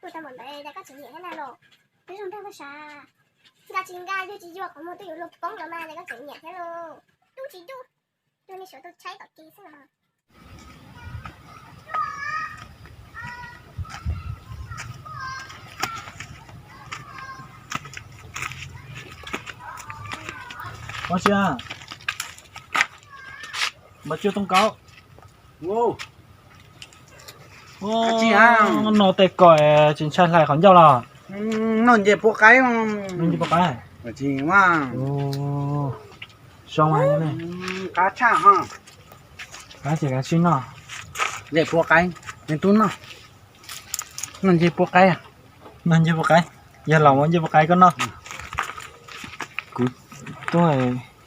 Tus tau npaum ntawd cas koj tseem nyiam thiab na los? Twb zoo nraug koj sav. Nkag tsis nkag, yug tsis yuag, qhov muag twb yuav luag poob los mas cas koj tseem nyiam thiab los? Dub tsis dub, yog nej suav tau tshaib tom kev xwb los. Npaj tsuj tooj kaub. Noj tej ko tsis ntshai hlais qhov ncauj los? Noj nce pua qaib. Noj nce pua qaib. Zoo, qab tshaj. Qab ces kav tsij noj. Nce pua qaib, nws tub noj. Noj nce pua qaib. Noj nce pua qaib. Yog los muab nce pua qaib koj noj. Kuv tuaj,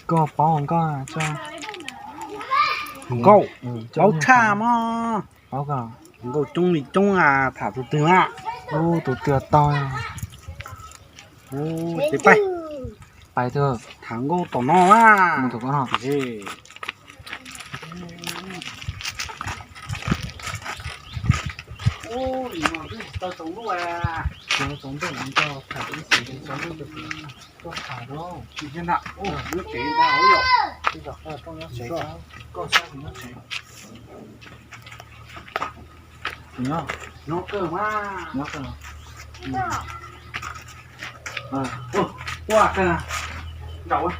koj paub nkauj, nkauj tshaj mog. Paub koj. Nkauj coob li coob, tham tus twg a? Tus twg tau. Ces pais, pais twg? Tham nkauj tom no a. Mus tom ko no. Ua li no twb tsis tau tsaus ntuj, tsaus ntuj no nrog tham ib sim tsaus ntuj, tuaj tham lauj. Ua, lub tsev ntag, ua, ib zaug koj nyob tsev, koj saib kuv nyob tsev. Kuv nyob, nyob kawg mas, nyob kawg. Ua kawg, nraum.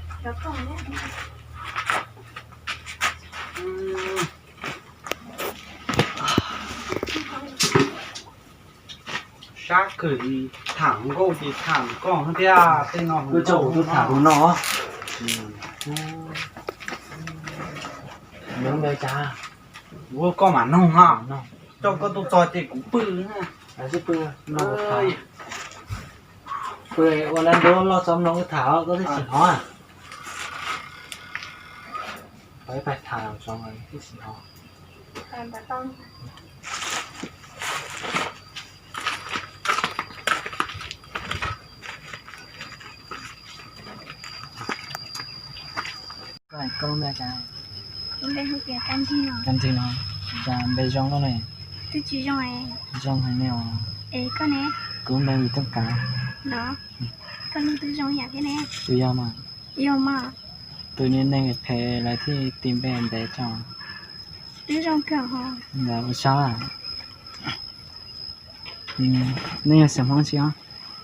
Sab kawg li, tham nkauj ces tham koj thiab, tej no kuj tsaum tus tham tus no. Ua koj mam noog ha, coj koj tuaj txog ces kuv pw. Pw ua lab nruab loj txog mloog wb tham koj twb tsis hnov. Pais tham tso twb tsis hnov. Koj, koj lub npe cas? Lub npe hu tias Kab Nrig no. Kab Nrig no. Cas npe zoo loj ne? Twb tsis zoo. Zoo heev ne os. Es koj ne? Kuv npe Yim Tooj Kav. No, koj lub twb zoo yam thiab ne. Tus yog mas. Yog mas. Tus niag neeg phem lawv thiaj tis npe ntev tso. Twb zoo kawg ho. Ntawd ua sab. Nej yog xeem Hmoob tsi os?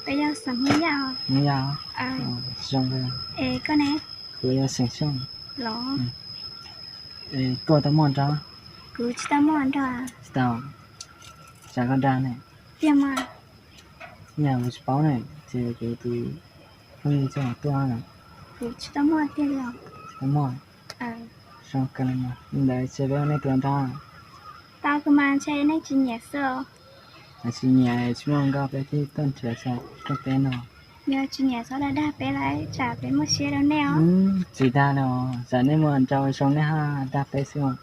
Peb yog xeem Hmoob Yaj. Hmoob Yaj. Zoo. Es koj ne? Kuv yog xeem Xyooj. Los, koj tau muaj nraug? Kuv tsis tau muaj nraug. Tsis tau. Tsam koj dag ne. Tiag mas. Nyaj kuv tsis paub ne, ces kuv tus phooj ywg txawm tuaj. Kuv tsis tau muaj tiag li os. Tsis tau muaj. Zoo kawg li mas. Li ntawd ces peb ua nej tus nraug. Tau kawg mas, ntshe nej tsis nyiam xwb os. Tsis nyiam tsis muaj nkauj peb thiaj tuaj nrhiav txog peb no. Yog tsis nyiam txhob dag dag peb lawm, tsam peb muaj siab rau nej os. Tsis dag li os, tsam nej muaj nraug zoo nej haj dag peb xwb os.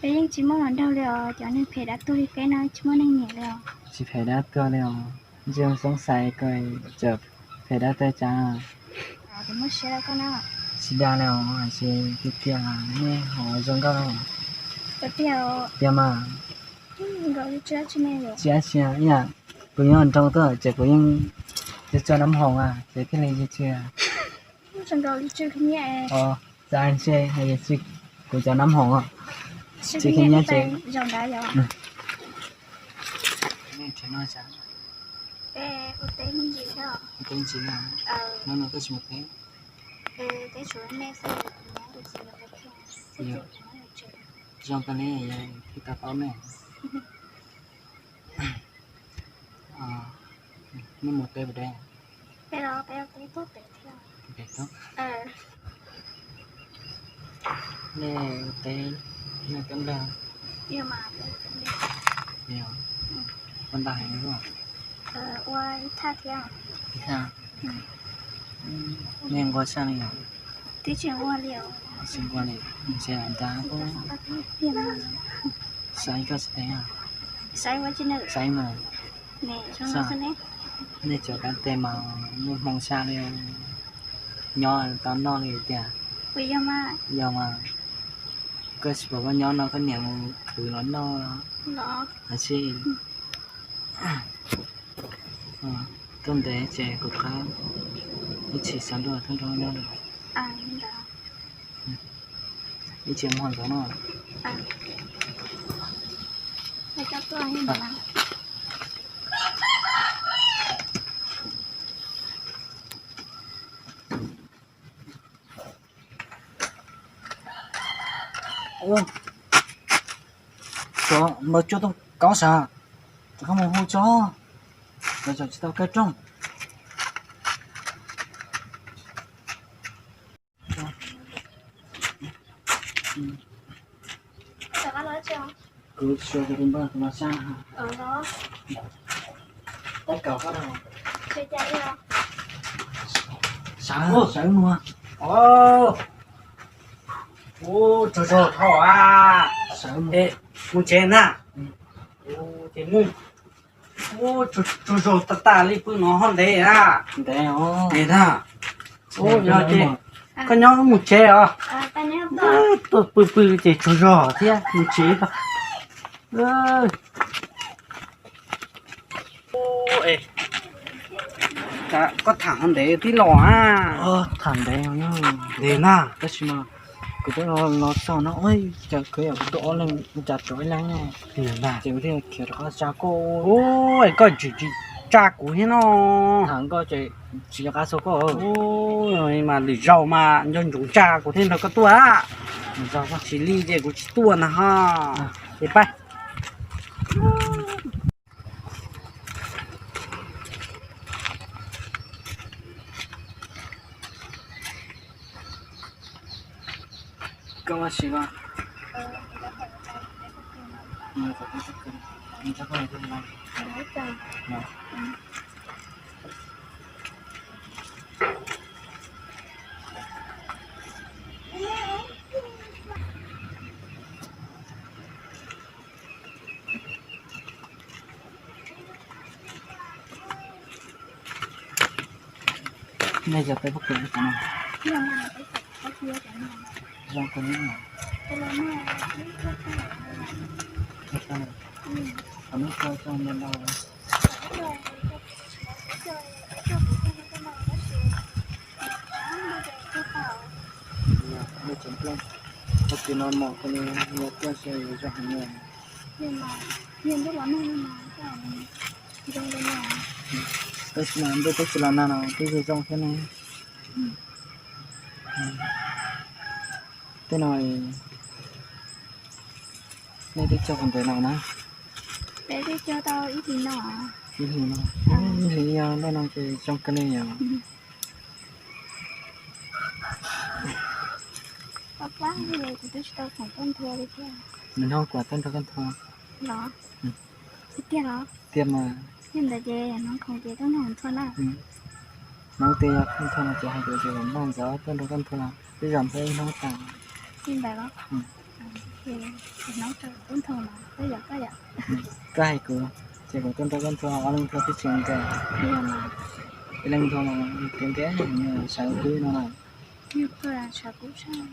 Peb yeej tsis muaj hluas nraug li os, cov neeg phem dab tuag li peb no tsis muaj neeg nyiam li os. Tsis phem dab tuag li os, ntsia xoob xais koj, txawm phem dab tuag cas. Tsis dag li os, tiag tiag nej ho zoo nkauj. Tiag mas. Tsis dab tsi, ib yam kuv nyob nroog tuaj ces kuv yeej tsis tso nab hoom a, ces thiaj li tsis. Txav ntshe kuv cov nab hoom os, tsis khib nyiab ces. Teb ntsis no, hnub no koj tsis mus teb? Zoo kawg li, thiaj tau paub nej. Nej mus teb puas deb? Nej ua teb, nej teb nplej? Ua ntau heev. Ib thaj. Nej nquag tshaj li os? Tsis nquag li, ntshe ntag. Saib koj tsis teb, saib mas. Nej cov kab tes mas muaj hmoo tshaj li, nyob tau noj li tiag. Yog mas, koj tsis pom koj nyob no koj niam mus khwv los noj. Los, tab sis Tuaj ntev ces kuv rov qab ib txhis xav nrog thab nrog nyob. Ib txhis muag ntxov no. Tsov, npawg Cuaj Tooj Kaub sav, rov qab mus hu tso, lawv tsis tau kaw rooj. Kuv tsis ua tus npawg los sab. Sawv, sawv nua. Ub, tsaug zog dhau a. Mus tsev na. Ces mus. Ub, tsaug zog tag tas li, pw no ho ntev a. Ntev na. Ub, yog ces koj nyob mus tsev os. Tuaj pw pw ces tsaug zog thiab, mus tsev tag. Koj tham ntev tib los a. Tham ntev, ntev na. Tab sis mas kuv twb los txog no, cas kuv yam kuv tuaj ob leeg, cas tsov ib leeg ne. Ces kuv thiaj khiav rov qab tsa koj. Koj tsis tsis tsa kuv thiab no. Tham koj ces tsis nco qab xyuas koj. Mas lwm zaus mas nco ntsoov tsa kuv thiaj nrog koj tuaj. Tsis li ces kuv tsis tuaj na ho. Ces pab. Koj ua si koj. Nej cov peb pub kws li no. Zoo kawg li no. Qhov no tso tso ntau ntau. Tag kis no mom koj li, yog tuaj se yuav zoo heev li. Tab sis mas ntuj twb tsis los nag no twb zoo zoo thiab ne. Tej no nej twb cog puas ntev no na? Peb twb cog tau ib hlis no. Ib hlis no, ib hlis yog loj no ces zoo kawg li yom. Nws hnub kuv tuaj nrog koj nthua. Tiag los? Tiag mas. Yog ntawd ces hnub khoom ces tuaj nrog nthua na. Hnub twg yog koj nthua no ces hais tias ces npaj ntxov tuaj nrog koj nthua, twb zov nthua ib hnub tas. Li ntawd los? Ces hnub tuaj nthua mas twb yog koj yom. Koj hais kuv, ces kuv tuaj nrog koj nthua, ob leeg nthua twb tsis nkees. Ib leeg nthua mas nkees nkees, sawv kub no na. Sawv kub tshaj.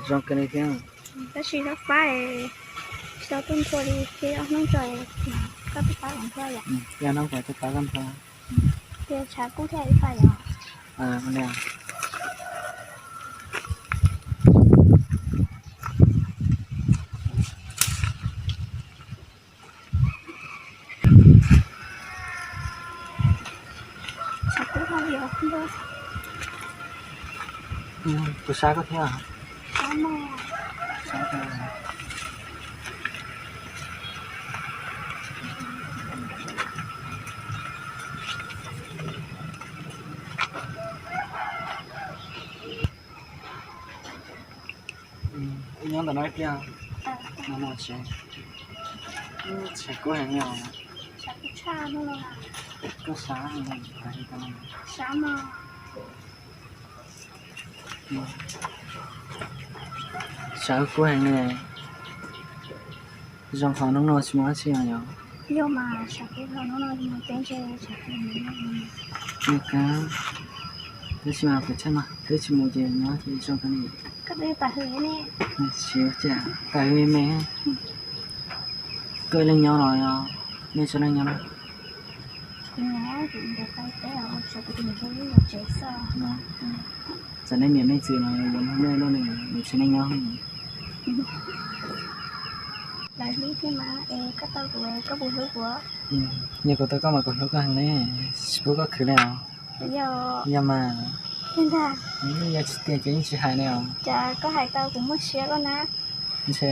Zoo kawg li thiab. Tab sis koj pab, tsis tau tuaj nthua li, ces ob hnub tso koj tuaj pab kuv nthua yom. Ib hnub kuv tuaj pab koj nthua. Ces tshav kub thiaj li faj yom. Kuv sab koj thiab. Nyob ntawm no ib pliag, no no tsev, tsev kub heev li os. Koj sab, sab kub heev li. Zoo qhov hnub no tsis muaj dab tsi os yom. Yog mas, sab kub hnub no tsis muaj dab tsi. Tab sis mas kuv tshaj no twb tsis mus ces nyob ces zoo kawg li. Siv ua cas tawm me me. Koj ib leeg nyob los yog nej tsev neeg nyob na? Txawm nej niam nej txiv los yuav nej loj li, nws tsev neeg nyob. Lawv hlub thiab mas, es koj tau kuv, koj puas hlub kuv? Yog kuv tau koj mas kuv hlub koj heev ne, tsis pub koj khwv li os. Yog mas. Yog tsis tiag ces yeej tsis hais li os. Cas koj hais tau kuv muaj siab koj na. Ntshe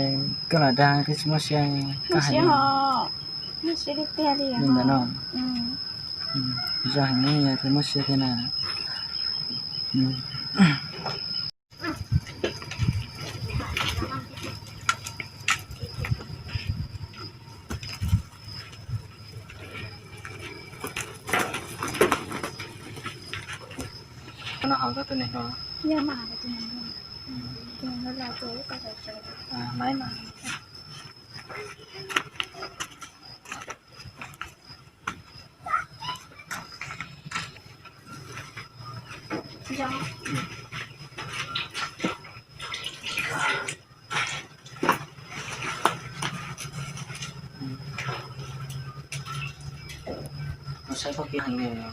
koj lam dag koj tsis muaj siab, koj hais li. Muaj siab li tiag li. Li ntawd no. Zoo heev ne, yog tias muaj siab thiab na. No ho koj tus niam hluas. Yog mas, tus niam hluas. Tus niam hluas los tus koj tau tsev. Maiv mas. Kuv saib koj kiag heev li.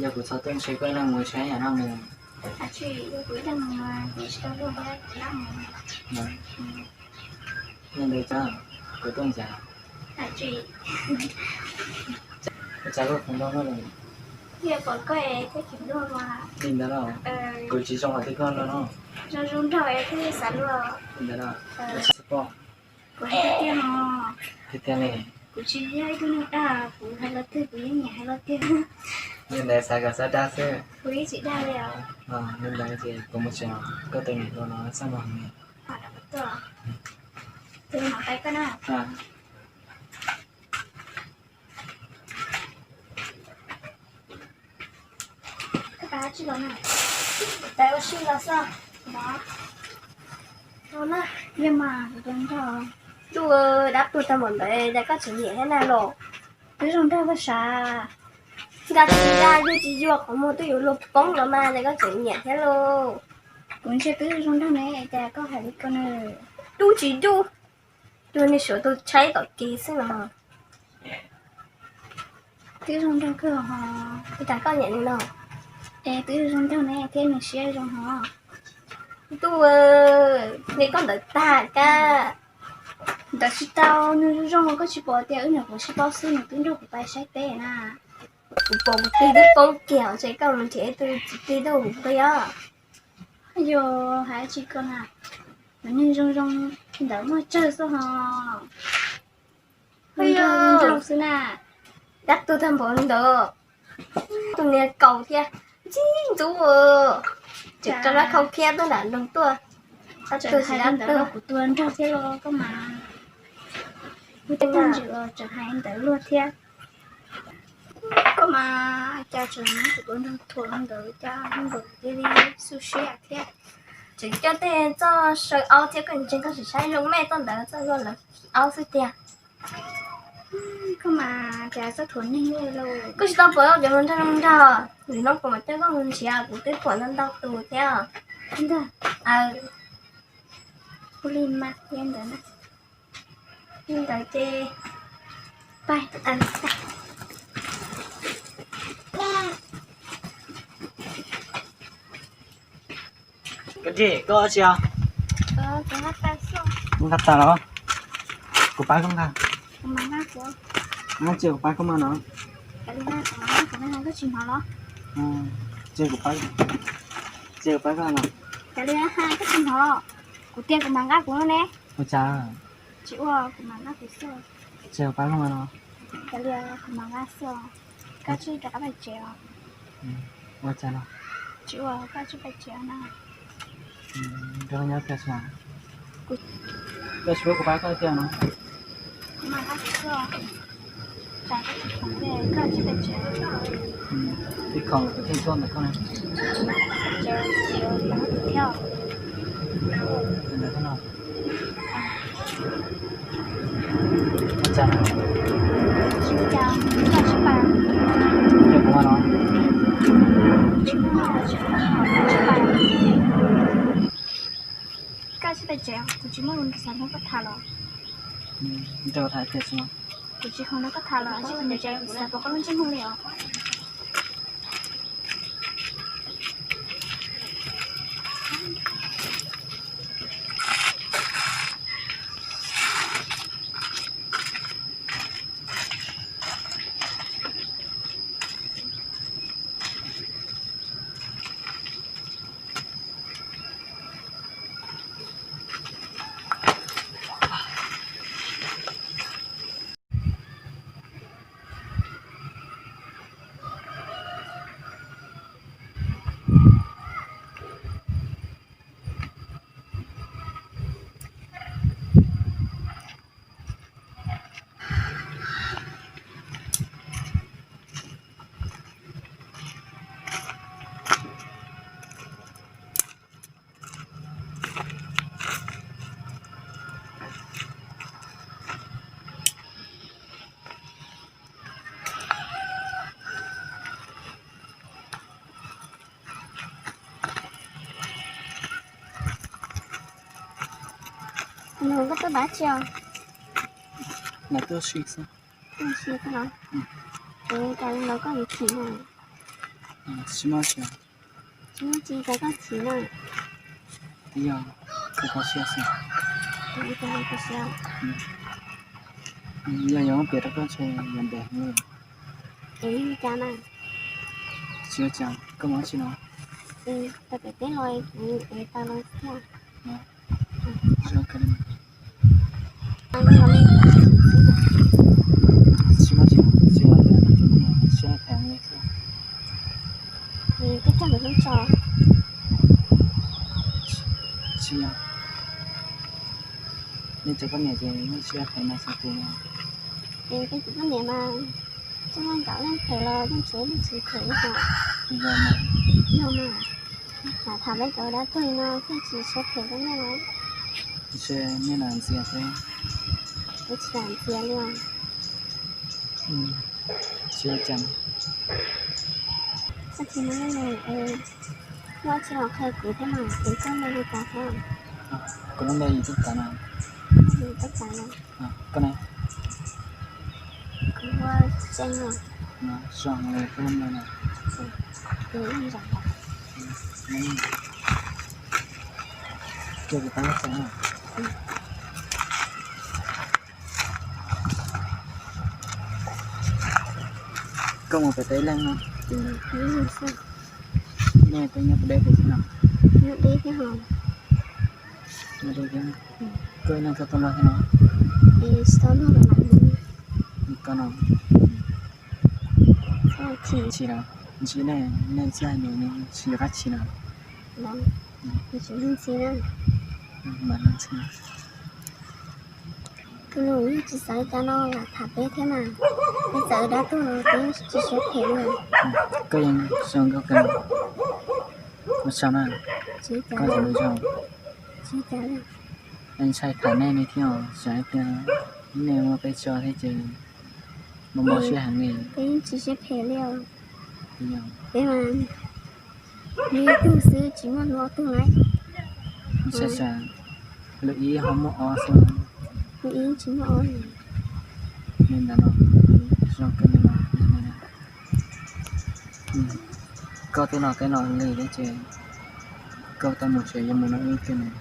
Yog kuv txhob tuaj ntshe koj ib leeg mus saib yam no mus. Yog ntawd cas kuv tuaj ncav. Ua cas koj khoom nrog luaj li? Li ntawd los kuv tsis zoo hais tias koj nrog no. Li ntawd los kuv hais tiag tiag li. Kuv tsis yog ib tug neeg dag, kuv hais los twg kuv yeej nyiam hais los tiag. Li ntawd xav kom xav dag xwb. Kuv yeej tsis dag li os. Li ntawd ces kuv mus tsev, koj tus niam hluas no xab mos heev. Ces mam pais koj na. Koj pais dab tsi los na? Pais ua si los xwb. Yog mas kuv tus nraug, ntuj, dab tuag tag npaum ntawd cas koj tseem nyiam thiab na los? Twb zoo nraug koj sav, nkag tsis nkag, yuag tsis yuag, qhov muag twb yuav luag poob los mas cas koj tseem nyiam thiab lauj? Kuv ntsia twb zoo nraug ne, cas koj hais li ko na? Ntuj tsis ntuj, tus niag suav tus tshaib tom kev xwb no. Twb zoo nraug kawg ho. Ua cas koj nyiam li no? Es twb zoo nraug ne thiab nws siab zoo ho. Ntuj, neb koj ntawd tag kab. Ntawd tsis tau, nws zoo zoo koj tsis pom tias wb nyuam qhuav sib paub xwb nws twb nrog kuv pais saib teb na. Kuv pom kuv tig twb poob kiag, ntshe koj mus nrhiav ib tug tsis tig tug kuv qhia. Yog hais tsis koj na, nws zoo zoo ntawd muaj tsawg xwb ho. Nraug xwb na. Dab tuag tag npaum ntawd. Tus niag kaus thiab, ntxim ntxub. Tseem rau lab khau khiab tuaj nram nroog tuaj. Dab tuag tsis dab tuag. Kuv tus nraug thiab los koj mas. Kuv tej tag ntswg los tseem hais ntawd luag thiab. Koj mas cas tseem muab kuv tus nraug thuam ntawd cas nkaus cia li xub siab thiab. Tseem coj tej txoj saw aub thiab, koj ntseeg koj sim saib zoo mej txoj ntawd txoj luaj lawv aub xwb tiag. Koj mas cas txoj thuam neeg lauj. Koj tsis tau pom cov hluas nraug nraug, lwm hnub kuv mam coj koj mus nrhiav, kuv twb pom ntau ntau tus thiab. Ntag. Ua li mas ua ntawd na. Li ntawd ces pais. Koj dej, koj tsis os? Koj nqa tas los? Kuv pab koj nqa. Cia kuv pab koj mas no. Cia kuv pab, cia kuv pab koj no. Kuv tias kuv mam nqa kuv no ne. Ua cas? Tsis ua, kuv mam nqa kuv xwb. Cia kuv pab koj mas no. Kuv mam nqa xwb. Koj tsij rov qab pais tsev os. Ua cas no? Tsis ua, koj tsij pais tsev na. Nrog nyob kiag xwb. Koj tsis pub kuv pab koj tiag no. Koj tsij pais tsev. Ib khoom kuv thiaj tuaj ntawm koj na. Thiab. Ntawm koj no. Ua cas no? Tsis ua cas, koj tsij pais. Cia kuv mas no. Koj tsis pais tsev, kuv tsis muaj lus xav nrog koj tham los? Nrog tham tiag tsis no. Kuv tsis khoom nrog koj tham los, tsis pais tsev, kuv xav pom koj lub ntsej muag li os. Nws koj tuaj pab tsi os? Lawv tuaj ua si xwb. Tuaj ua si xwb los? Ua cas los koj yuav chim na? Tsis muaj tsi. Tsis muaj tsi, cas koj chim na? Twb yog kho kho siab xwb. Twb yog kho kho siab. Yog yuav muab piav rau koj ntshe yuav ntev heev li. Es li cas na? Tsis ua cas, koj mus tsi no? Tau pem teb los kuv ev tau los thiab. Tsis muaj tsi, tsis muaj tsi, siab heev li xwb. Koj coj kuv hlub tso. Tsis yog. Nej cov poj niam ces nej siab heev na xav tus no. Es koj cov poj niam mas coj nkaum leej phem los yeej tsis muaj leej tsis phem li hos. Yog mas. Yog mas. Tham tham peb cov dab tuag no thiaj tsis siab phem rau nej os. Ntshe nej lam ntxias peb. Peb tsis lam ntxias li os. Tsis ua cas. Koj tsis muaj leej twg es muaj tsis los qhia kuv thiab mas kuv txoj ntawd li cas thiab. Kuv lub npe Yim Tub Kav no. Yim Tub Kav no. Koj ne? Kuv hu ua Tseeb no. Zoo li koj lub npe no. Ces kuv tab tseeb no. Koj mus pem teb ib leeg no. Nej twb nyob puas deb pem xwb no? Nyob deb thiab. Koj ib leeg txhob tuaj nrog thiab no? Koj no? Chim los? Ntshe nej, nej txhia nws tsis nco qab chim no. Tus lus yeej tsis xav li cas no lam tham peb thiab mas. Peb txawv dab tuag los peb tsis siab phem li. Koj yeej zoo nkauj kawg, kuv xav na. Koj txawv zoo. Ntshai tham nej li thiab os, xav tias nej muaj peb tso thiab ces mob mob siab heev li. Peb yeej tsis siab phem li os. Peb mas nws ib tug xwb tsis muaj hnub ob tug lawm. Xav xav, lub ib ho muaj ob xwb. Lub ib tsis muaj ob li. Li ntawd no, zoo kawg li no. Koj twb no koj no li thiab ces koj tau mus tsev yuav mus no wb kiag mus.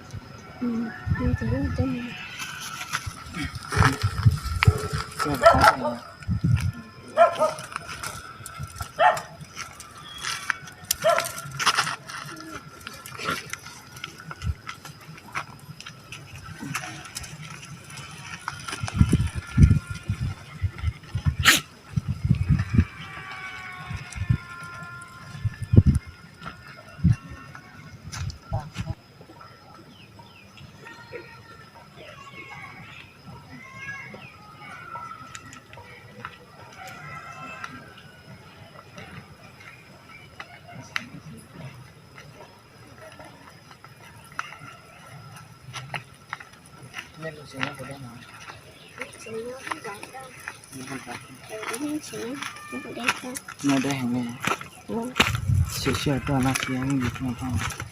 Nyob deb heev li. Sim sij hawm tuaj no ces yeej yus tuaj tau.